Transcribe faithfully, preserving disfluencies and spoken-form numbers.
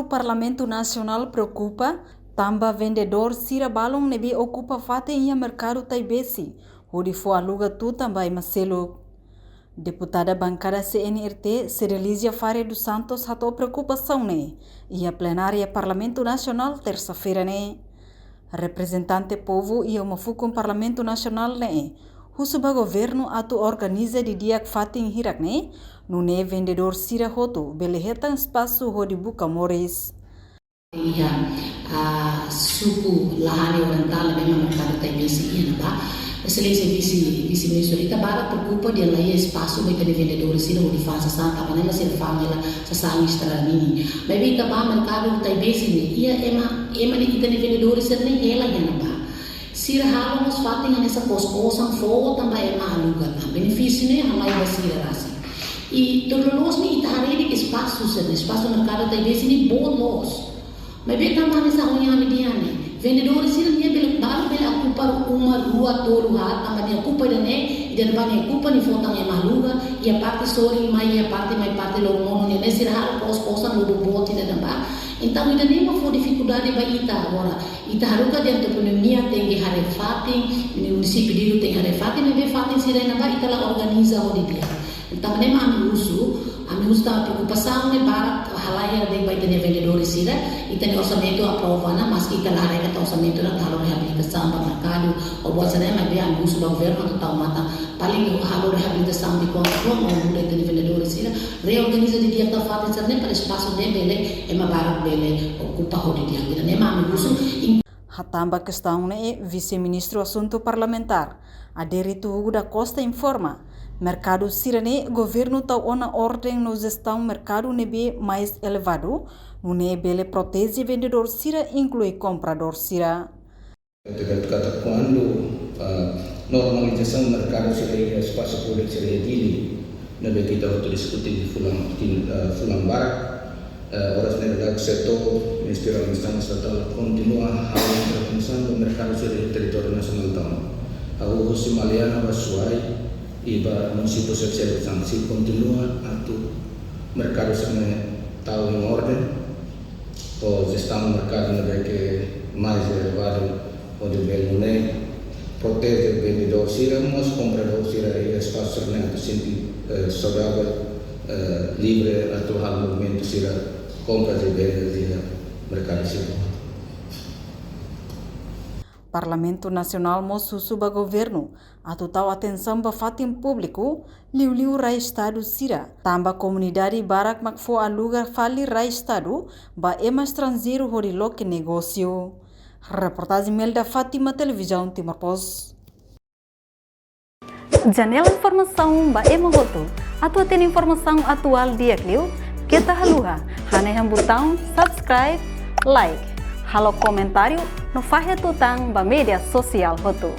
Parlamentu Nasionál preokupa tanba vendedór sira balun ne'ebé okupa fatin iha merkadu Taibesi, hodi fó aluga tutan ba ema seluk. Deputada bankada C N R T, Cedelizia Faria dos Santos, hato'o preokupasaun ne'e iha plenária Parlamentu Nasionál, tersa-feira ne'e. Reprezentante povu iha uma fukun Parlamentu Nasionál ne'e husu ba governu atu organiza didi'ak fatin hirak ne'e, nune'e vendedór sira hotu bele hetan espasu hodi buka moris. Iha, ah, suku Lahane Orientál, ne'ebé mak merkadu Taibesi iha ne'ebá. Exelénsia Vise, Vise-Ministru, ita barak preokupa dehan la iha espasu ba ita-nia vendedór sira hodi fa'an sasán, tanba ne'e mak sira fa'an hela sasán estrada ninin. Maibé ita bá merkadu Taibesi ne'e, iha ema, ema ne'e ita-nia vendedór sira ne'e hela iha ne'ebá. Sira halo mós fatin hanesan kos-kosan fó tan ba ema aluga tan. Benefísiu ne'e halai ba sira rasik. I tuir loloos ne'e ita haree de'it espasu sira-ne'e, espasu merkadu Taibesi ne'e boot loos. Maibé tanba hanesan ohin ami dehan ne'e, vendedór sira-ne'e bele, balu bele okupa uma rua tolu haat, tanba nia okupa ida-ne'e, ida-ne'ebá nia okupa, nia fó tan ema aluga, iha parte sorin mai, iha parte mai, parte loromonu ne'e, ne'e sira halo kos-kosan lubuk boot ida-ne'ebá. Entaun ida-ne'e mak fó difikuldade ba ita agora. Ita haruka dehan toponímia tenke haree fatin, munisípiu Dili tenke haree fatin, maibé fatin sira ne'ebá ita la organiza ho di'ak. Entaun ne'e mak ami husu, ami husu tanba preokupasaun ne'e barak halai iha ne'ebá ita-nia vendedór sira, ita-nia orsamentu aprova ona, maski ita la haree katak orsamentu ne'e atu halo reabilitasaun ba merkadu, ou buat sira-ne'e, maibé ami husu ba governu atu tau matan, paling halo reabilitasaun di kuandu kuandu, ou muda ita-nia vendedór sira, reorganiza didi'ak tan fatin sira-ne'e para espasu ne'e bele, ema barak bele okupa ho di'ak. Ida-ne'e mak ami husu. Hatán ba kestaun ne'e, Vise-Ministru Asuntu Parlamentár, Adérito Hugo da Costa informa, merkadu sira-ne'e governu tau ona orden no jestaun merkadu ne'ebé mais elevadu, nune'e bele proteje vendedór sira, inklui kompradór sira. Ita katak kuandu, ah, normalizasaun merkadu sira iha espasu públiku sira iha Dili, ne'ebé ita hotu diskute fulan, tin, ah, fulan barak, eh, oras ne'e ita setór Ministériu Administrasaun Estatál kontinua halo intervensaun ba merkadu sira iha territóriu nasionál tama. Hahú husi Maliana ba Suai i ba munisípiu sira seluk, sira kontinua atu merkadu sira-ne'e tau em orden, ho jestaun merkadu ne'ebé ke mais elevadu, hodi bele nune'e proteje vendedór sira, mós kompradór sira iha espasu sira-ne'e atu sente, eh, saudável, eh, livre atu halo movimentu sira, kompra i venda iha merkadu sira. Parlamentu Nasionál mós husu ba governu atu tau atensaun ba fatin públiku, liuliu rai estadu sira, tanba komunidade barak mak fó aluga fali rai estadu ba ema estranjeiru hodi loke negósiu. Reportajen Melda Fátima, Televizaun Timor Post. Janela informasaun ba ema hotu. Atu hatene informasaun atuál di'ak liu, keta haluha hanehan butaun subscribe, like, halo komentáriu no fahe tutan ba média sosiál hotu.